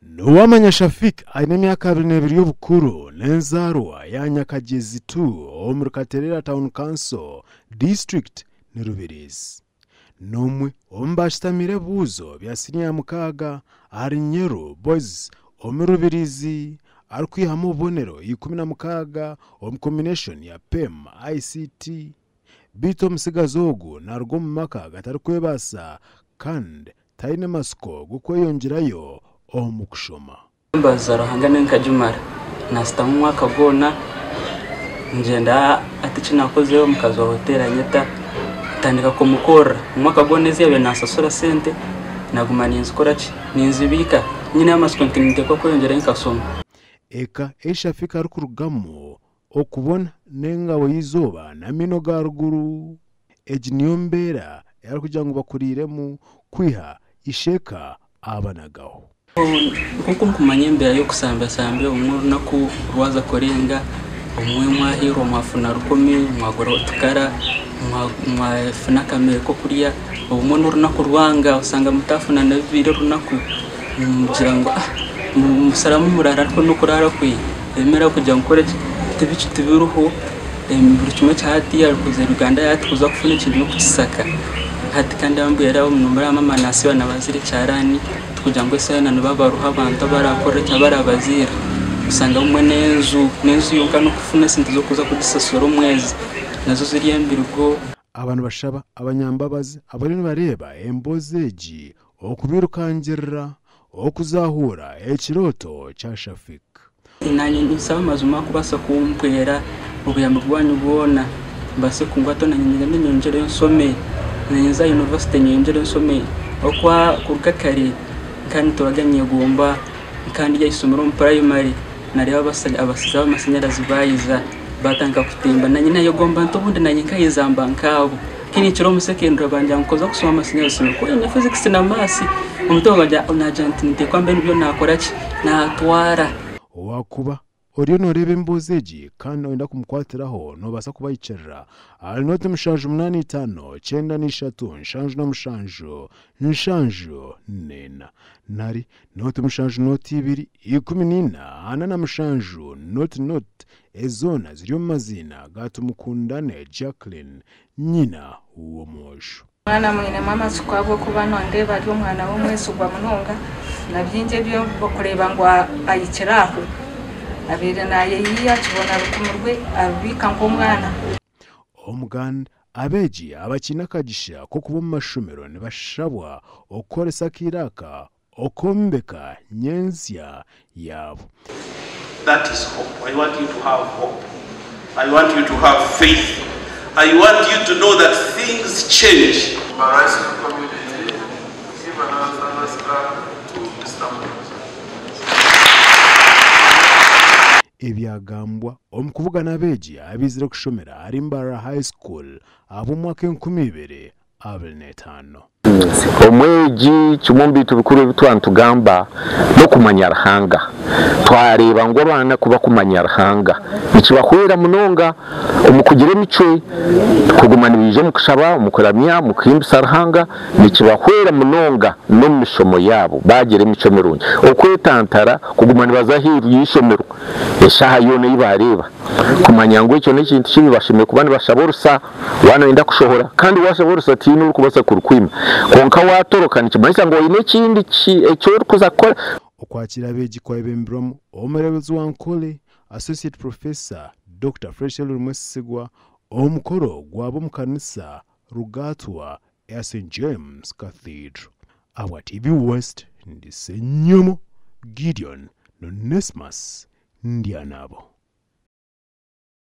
Nuwamanya Shafik aine emyaka 22 y'obukuru n'enzaarwa ya Nyakagyezi 2 omuri Katerera Town Council, disiturikiti ni Rubirizi. N'omwe omu baashutamire ebibuuzo bya siniya ya mukaaga ahari Nyeru Boys omuri Rubirizi arikwihamu obubonero 16 omu kombineshoni ya PEM ICT. Beitu omutsigazi ogu naaruga omu maka gatarikwebaasa kandi taine matsiko g'okweyongyerayo omu kushoma. Mbaza Ruhanga nawe nkagimara nasitama omwaka gwona ngyenda hati ekinakozire omukazi wa hoteri anyeta ntandika kumukorera omwaka gwona ezi yabaire nansasura sente naguma ninzikoraki ninzibiika nyine amatsiko nti ninteekwa kweyongyerayo nkashoma. Eka ei Shafik arikurugamu Okubona n'engabo y'eizooba n'amaino ga ruguru. Egi niyo mbeera ei arikugira ngu bakuriiremu kwiha isheeka abanagaho. Nk'oku mukumanya embeera y'okusambasambya obumwe orunaku rwaza kurenga, obumwe mwaheerwa mwafuna rukumi, mwagura otukara, mwafuna akamere k'okurya, obumwe n'orunaku rwanga osanga mutafuna na bibiri orunaku, mugira ngu musharamu muraara ariko n'okuraara kwe. Emere kugira ngu okore ki tibiki tibiriho buri kimwe kya hatiiya kuza Uganda hati kuza kufuna ekintu n'okukisaka hati kandi mbwenu aho nimuraba amanansi yoona nabazira ekyaraani tikugira ngu esaaha yoona nibabaruha abantu abarakora ki abarabaziira osanga obumwe n'enju n'enju yonka n'okufuna esente z'okuza kugisasura omwezi nazo ziri embirigo. Aba nibashaba abanyambabazi abariyo nibareeba emboozi egi Okubirukangirira okuzahuura ekirooto kya Shafik. Naanye ninsaba amazima kubaasa kumpwera obuyambi bwanyu bwona mbaase kungwataho naanye nyende nyongyere nshome, naanye nze aha yunivasite nyongyere nshome ahabw'okuba kuruga kare nkaba nituuraga nyegomba nkaba ndi aha ishomero omu purayimare nareeba abasizi b'amashanyarazi baija baatandika kutemba naanye nayegomba nti obundi naanye nkaija mba nkaabo. Tinikiri omu secondary bangira ngu koza kushoma amashanyarazi kuba oyine physics na maths omutima gwangye nagira nti ninteekwa mbe nibyo nakora ki natwara. Wakuba oriyo noreeba emboozi egi kandi oyenda kumukwatiraho nobaasa kubahikirira ahari nooti 785 93 77 74 nari nooti 7 nooti 2 14 47 nooti nooti Ezoona ziri omu maziina ga Tumukundane Jacqueline nyina w'omwojo. Omwana mwinemu amatsiko ahabw'okuba nondeeba ari omwana w'omwesigwa munonga na bingi ebi orikureeba ngu ahikire aho abaire nayeyiiya akibona rukumu rwe arubiika nk'omwana. Omuganda, Abeegi abakiine akagisha k'okuba omu mashomero nibashabwa okukoresa akaire aka okwombeka nyentsya yaabo. That is hope. I want you to have hope. I want you to have faith. I want you to know that things change. Mbarara School community, give another thunderous clap to Mister Muhumuza. Ebyagambwa omu kubugana abeegi abaizire kushomera ahari Mbarara High School ab'omwaka 2025. Omwegi, kimwe omu bintu bikuru ebi twaba nitugamba n'okumanya Ruhanga. Twareeba ngu abaana ku bakumanya Ruhanga, nikibahwera munonga omu kugira emicwe, kuguma nibaija omu kushaba, omu kuramya, omu kuhimbisa Ruhanga, nikibahwera munonga n'omu mishomo yaabo baagira emicwe mirungi. Okwetantara kuguma nibaza aheeru y'eishomero eshaaha yoona ei baareeba, kumanya ngu ekyo n'ekintu kibi bashemereire kuba nibashaba orusa. Waaba nooyenda kushohora kandi waashaba orusa tihaine orikubaasa kurukwima. Kwonka waatoroka nikimanyisa ngu oine ekindi eki orikuza kukora. Okwakira abeegi kwayebembirwamu Omureeberezi wa Ankole, Associate Professor Dokita Fred Mwesigwa, omukoro gwaba omu kanisa Rugaatwa eya St James Cathedral. Ahabwa TV West, ndi Ssenyomo Gideon Nonesmus Ndyanabo.